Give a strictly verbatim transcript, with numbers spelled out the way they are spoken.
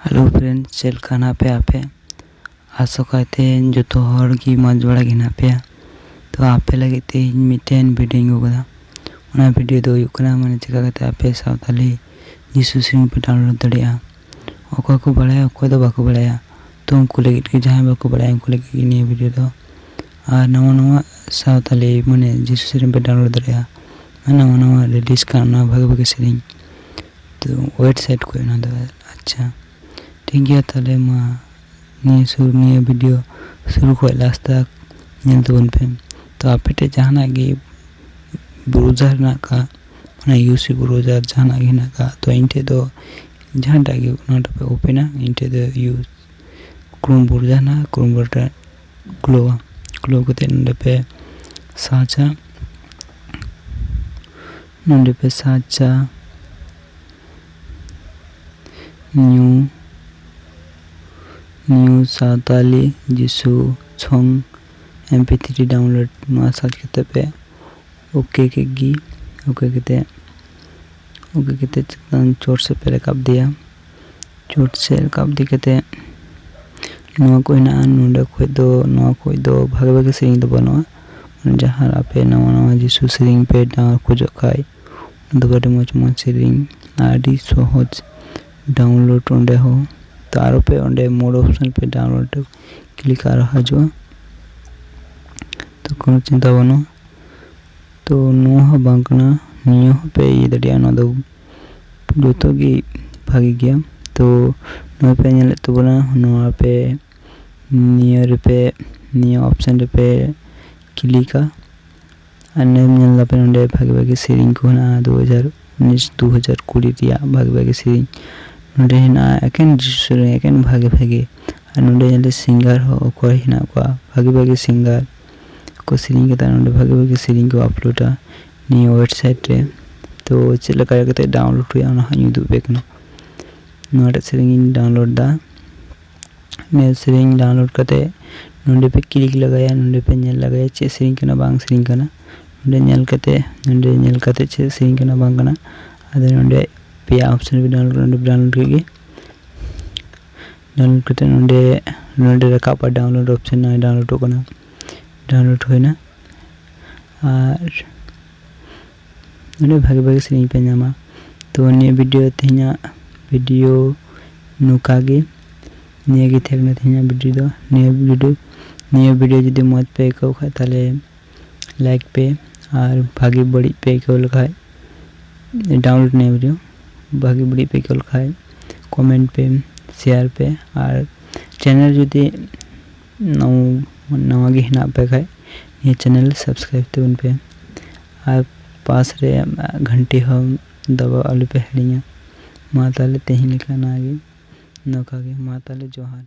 Hello friends, ᱪᱮᱫ ᱞᱮᱠᱟ ᱦᱮᱱᱟᱜ ᱯᱮᱭᱟ ᱟᱯᱮ? ᱟᱥᱚᱜ ᱠᱟᱭᱛᱮ ᱡᱚᱛᱚ ᱦᱚᱲ ᱜᱮ ᱢᱚᱡᱽ ᱵᱟᱲᱟ ᱜᱮ ᱦᱮᱱᱟᱜ ᱯᱮᱭᱟ᱾ ᱛᱚ ᱟᱯᱮ ᱞᱟᱹᱜᱤᱫ ᱛᱮ ᱤᱧ ᱢᱤᱫᱴᱮᱱ video ᱤᱧ ᱟᱹᱜᱩ ᱠᱟᱫᱟ᱾ ᱚᱱᱟ video ᱫᱚ ᱦᱩᱭᱩᱜ ᱠᱟᱱᱟ, ᱢᱟᱱᱮ, ᱪᱮᱠᱟ ᱠᱟᱛᱮ ᱟᱯᱮ ᱥᱟᱶᱛᱟᱞᱤ ᱡᱤᱥᱩ ᱥᱮᱨᱮᱧ ᱯᱮ download ᱫᱟᱲᱮᱭᱟᱜᱼᱟ᱾ ᱚᱠᱚᱭ ᱠᱚ ᱵᱟᱲᱟᱭᱟ, ᱚᱠᱚᱭ ᱫᱚ ᱵᱟᱠᱚ ᱵᱟᱲᱟᱭᱟ᱾ ᱛᱚ ᱩᱱᱠᱩ ᱞᱟᱹᱜᱤᱫ ᱜᱮ, ᱡᱟᱦᱟᱸᱭ ᱵᱟᱠᱚ ᱵᱟᱲᱟᱭᱟ, ᱩᱱᱠᱩ ᱞᱟᱹᱜᱤᱫ ᱜᱮ ᱱᱤᱭᱟᱹ video ᱫᱚ᱾ ᱟᱨ ᱱᱟᱣᱟ ᱱᱟᱣᱟ ᱥᱟᱶᱛᱟᱞᱤ, ᱢᱟᱱᱮ, ᱡᱤᱥᱩ ᱥᱮᱨᱮᱧ ᱯᱮ download ᱫᱟᱲᱮᱭᱟᱜᱼᱟ᱾ ᱟᱨ ᱱᱟᱣᱟ ᱱᱟᱣᱟ release ᱠᱟᱱ ᱚᱱᱟ ᱵᱷᱟᱜᱮ ᱵᱷᱟᱜᱮ ᱥᱮᱨᱮᱧ᱾ ᱛᱚ website ᱠᱷᱚᱱ ᱚᱱᱟ ᱫᱚ᱾ ᱟᱪᱪᱷᱟ, ᱴᱷᱤᱠ ᱜᱮᱭᱟ, ᱛᱟᱦᱞᱮ ᱢᱟ ᱱᱤᱭᱟᱹ ᱥᱩᱨ, ᱱᱤᱭᱟᱹ video ᱥᱩᱨᱩ ᱠᱷᱚᱱ last ᱛᱟᱠ ᱧᱮᱞ ᱛᱟᱵᱚᱱ ᱯᱮ᱾ ᱛᱚ ᱟᱯᱮ ᱴᱷᱮᱱ ᱡᱟᱦᱟᱱᱟᱜ ᱜᱮ browser ᱦᱮᱱᱟᱜ ᱠᱟᱜ, ᱢᱟᱱᱮ UC browser ᱡᱟᱦᱟᱱᱟᱜ ᱜᱮ ᱦᱮᱱᱟᱜ ᱠᱟᱜ, ᱛᱚ ᱤᱧ ᱴᱷᱮᱱ ᱫᱚ ᱡᱟᱦᱟᱸᱴᱟᱜ ᱜᱮ ᱚᱱᱟᱴᱟᱜ ᱯᱮ open ᱟ᱾ ᱤᱧ ᱴᱷᱮᱱ ᱫᱚ ᱤᱭᱩ Chrome browser ᱦᱮᱱᱟᱜᱼᱟ, Chrome browser ᱠᱷᱩᱞᱟᱹᱣᱟ᱾ ᱠᱷᱩᱞᱟᱹᱣ ᱠᱟᱛᱮ ᱱᱚᱰᱮ ᱯᱮ search ᱟ, ᱱᱚᱰᱮ ᱯᱮ search ᱟ new new ᱥᱟᱶᱛᱟᱞᱤ ᱡᱤᱥᱩ song MP three download᱾ ᱱᱚᱣᱟ search ᱠᱟᱛᱮ ᱯᱮ OK ᱠᱮᱫ ᱜᱮ᱾ OK ᱠᱟᱛᱮ, OK ᱠᱟᱛᱮ ᱪᱮᱛᱟᱱ ᱪᱚᱴ ᱥᱮᱫ ᱯᱮ ᱨᱟᱠᱟᱵ ᱤᱫᱤᱭᱟ᱾ ᱪᱚᱴ ᱥᱮᱫ ᱨᱟᱠᱟᱵ ᱤᱫᱤ ᱠᱟᱛᱮ ᱱᱚᱣᱟ ᱠᱚ ᱦᱮᱱᱟᱜᱼᱟ᱾ ᱱᱚᱰᱮ ᱠᱷᱚᱡ ᱫᱚ, ᱱᱚᱣᱟ ᱠᱷᱚᱡ ᱫᱚ ᱵᱷᱟᱜᱮ ᱵᱷᱟᱜᱮ ᱥᱮᱨᱮᱧ ᱫᱚ ᱵᱟᱹᱱᱩᱜᱼᱟ᱾ ᱡᱟᱦᱟᱸ ᱟᱯᱮ ᱱᱟᱣᱟ ᱱᱟᱣᱟ ᱡᱤᱥᱩ ᱥᱮᱨᱮᱧ ᱯᱮ download ᱠᱷᱚᱡᱚᱜ ᱠᱷᱟᱡ, ᱚᱱᱟ ᱫᱚ ᱟᱹᱰᱤ ᱢᱚᱡᱽ ᱢᱚᱡᱽ ᱥᱮᱨᱮᱧ, ᱟᱹᱰᱤ ᱥᱚᱦᱚᱡᱽ download ᱚᱸᱰᱮ ᱦᱚᱸ᱾ ᱛᱚ ᱟᱨᱚ ᱯᱮ ᱚᱸᱰᱮ more option ᱯᱮ download click ᱟᱨᱚ ᱦᱤᱡᱩᱜᱼᱟ᱾ ᱛᱚ ᱠᱳᱱᱳ ᱪᱤᱱᱛᱟ ᱵᱟᱹᱱᱩᱜᱼᱟ᱾ ᱛᱚ ᱱᱚᱣᱟ ᱦᱚᱸ ᱵᱟᱝ ᱠᱟᱱᱟ, ᱱᱤᱭᱟᱹ ᱦᱚᱸ ᱯᱮ ᱤᱭᱟᱹ ᱫᱟᱲᱮᱭᱟᱜᱼᱟ᱾ ᱱᱚᱣᱟ ᱫᱚ ᱡᱚᱛᱚ ᱜᱮ ᱵᱷᱟᱜᱮ ᱜᱮᱭᱟ᱾ ᱛᱚ ᱱᱚᱣᱟ ᱯᱮ ᱧᱮᱞᱮᱫ ᱛᱟᱵᱚᱱᱟ, ᱱᱚᱣᱟ ᱯᱮ, ᱱᱤᱭᱟᱹ ᱨᱮᱯᱮ, ᱱᱤᱭᱟᱹ option ᱨᱮᱯᱮ click ᱟ᱾ ᱟᱨ ᱱᱚᱰᱮ ᱧᱮᱞ ᱫᱟᱯᱮ, ᱱᱚᱰᱮ ᱵᱷᱟᱜᱮ ᱵᱷᱟᱜᱮ ᱥᱮᱨᱮᱧ ᱠᱚ ᱦᱮᱱᱟᱜᱼᱟ, ᱫᱩ ᱦᱟᱡᱟᱨ ᱩᱱᱤᱥ, ᱫᱩ ᱦᱟᱡᱟᱨ ᱠᱩᱲᱤ ᱨᱮᱭᱟᱜ ᱵᱷᱟᱜᱮ ᱵᱷᱟᱜᱮ ᱥᱮᱨᱮᱧ᱾ ᱱᱚᱰᱮ ᱦᱮᱱᱟᱜᱼᱟ ᱮᱠᱮᱱ ᱡᱤᱥᱩ ᱥᱮᱨᱮᱧ, ᱮᱠᱮᱱ ᱵᱷᱟᱜᱮ ᱵᱷᱟᱜᱮ᱾ ᱟᱨ ᱱᱚᱰᱮ ᱧᱮᱞ ᱫᱟᱯᱮ singer ᱦᱚᱸ ᱚᱠᱚᱭ ᱦᱮᱱᱟᱜ ᱠᱚᱣᱟ, ᱵᱷᱟᱜᱮ ᱵᱷᱟᱜᱮ singer ᱠᱚ ᱥᱮᱨᱮᱧ ᱠᱟᱫᱟ᱾ ᱱᱚᱰᱮ ᱵᱷᱟᱜᱮ ᱵᱷᱟᱜᱮ ᱥᱮᱨᱮᱧ ᱠᱚ upload ᱟ ᱱᱤᱭᱟᱹ website ᱨᱮ᱾ ᱛᱚ ᱪᱮᱫ ᱞᱮᱠᱟ ᱠᱟᱛᱮ download ᱦᱩᱭᱩᱜᱼᱟ, ᱚᱱᱟ ᱦᱟᱸᱜ ᱤᱧ ᱩᱫᱩᱜ ᱟᱯᱮ ᱠᱟᱱᱟ᱾ ᱱᱚᱣᱟᱴᱟᱜ ᱥᱮᱨᱮᱧ ᱤᱧ download ᱫᱟ᱾ ᱱᱤᱭᱟᱹ ᱥᱮᱨᱮᱧ download ᱠᱟᱛᱮ ᱱᱚᱰᱮ ᱯᱮ click ᱞᱟᱜᱟᱭᱟ, ᱱᱚᱰᱮ ᱯᱮ ᱧᱮᱞ ᱞᱟᱜᱟᱭᱟ ᱪᱮᱫ ᱥᱮᱨᱮᱧ ᱠᱟᱱᱟ, ᱵᱟᱝ ᱥᱮᱨᱮᱧ ᱠᱟᱱᱟ᱾ ᱱᱚᱰᱮ ᱧᱮᱞ ᱠᱟᱛᱮ, ᱱᱚᱰᱮ ᱧᱮᱞ ᱠᱟᱛᱮ ᱪᱮᱫ ᱥᱮᱨᱮᱧ ᱠᱟᱱᱟ, ᱵᱟᱝ ᱠᱟᱱᱟ, ᱟᱫᱚ ᱱᱚᱰᱮ ᱯᱮᱭᱟ option ᱯᱮ download, ᱱᱚᱰᱮ ᱯᱮ download ᱠᱮᱫ ᱜᱮ᱾ ᱰᱟᱣᱩᱱᱞᱳᱰ ᱠᱟᱛᱮ ᱱᱚᱰᱮ ᱱᱚᱰᱮ ᱨᱟᱠᱟᱵᱼᱟ ᱰᱟᱣᱩᱱᱞᱳᱰ ᱚᱯᱥᱮᱱ᱾ ᱱᱚᱜᱼᱚᱭ ᱰᱟᱣᱩᱱᱞᱳᱰᱚᱜ ᱠᱟᱱᱟ, ᱰᱟᱣᱩᱱᱞᱳᱰ ᱦᱩᱭᱱᱟ᱾ ᱟᱨ ᱱᱚᱰᱮ ᱵᱷᱟᱜᱮ ᱵᱷᱟᱜᱮ ᱥᱮᱨᱮᱧ ᱯᱮ ᱧᱟᱢᱟ᱾ ᱛᱚ ᱱᱤᱭᱟᱹ ᱵᱷᱤᱰᱤᱭᱳ, ᱛᱮᱦᱮᱧᱟᱜ ᱵᱷᱤᱰᱤᱭᱳ ᱱᱚᱝᱠᱟ ᱜᱮ, ᱱᱤᱭᱟᱹ ᱜᱮ ᱛᱟᱦᱮᱸ ᱠᱟᱱᱟ ᱛᱮᱦᱮᱧᱟᱜ ᱵᱷᱤᱰᱤᱭᱳ ᱫᱚ᱾ ᱱᱤᱭᱟᱹ ᱵᱷᱤᱰᱤᱭᱳ ᱱᱤᱭᱟᱹ ᱵᱷᱤᱰᱤᱭᱳ ᱡᱩᱫᱤ ᱢᱚᱡᱽ ᱯᱮ ᱟᱹᱭᱠᱟᱹᱣ ᱠᱷᱟᱡ ᱛᱟᱦᱚᱞᱮ ᱞᱟᱭᱤᱠ ᱯᱮ, ᱟᱨ ᱵᱷᱟᱜᱮ ᱵᱟᱹᱲᱤᱡ ᱯᱮ ᱟᱹᱭᱠᱟᱹᱣ ᱞᱮᱠᱷᱟᱡ ᱰᱟᱣᱩᱱᱞᱳᱰ ᱱᱤᱭᱟᱹ ᱵᱷᱤᱰᱤᱭᱳ, ᱵᱷᱟᱜᱮ ᱵᱟᱹᱲᱤᱡ ᱯᱮ ᱟᱹᱭᱠᱟᱹᱣ ᱞᱮᱠᱷᱟᱡ ᱠᱚᱢᱮᱱᱴ ᱯᱮ, ᱥᱮᱭᱟᱨ ᱯᱮ, ᱟᱨ ᱪᱮᱱᱮᱞ ᱡᱩᱫᱤ ᱱᱟᱣ-, ᱱᱟᱣᱟ ᱜᱮ ᱦᱮᱱᱟᱜ ᱯᱮ ᱠᱷᱟᱡ ᱱᱤᱭᱟᱹ ᱪᱮᱱᱮᱞ ᱥᱟᱵᱥᱠᱨᱟᱭᱤᱵ ᱛᱟᱵᱚᱱ ᱯᱮ, ᱟᱨ ᱯᱟᱥ ᱨᱮ ᱜᱷᱟᱱᱴᱤ ᱦᱚᱸ ᱫᱟᱵᱟᱣ ᱟᱞᱚ ᱯᱮ ᱦᱤᱲᱤᱧᱟ᱾ ᱢᱟ ᱛᱟᱦᱚᱞᱮ ᱛᱮᱦᱮᱧ ᱞᱮᱠᱟ ᱱᱚᱣᱟ ᱜᱮ, ᱱᱚᱝᱠᱟ ᱜᱮ᱾ ᱢᱟ ᱛᱟᱦᱚᱞᱮ ᱡᱚᱦᱟᱨ᱾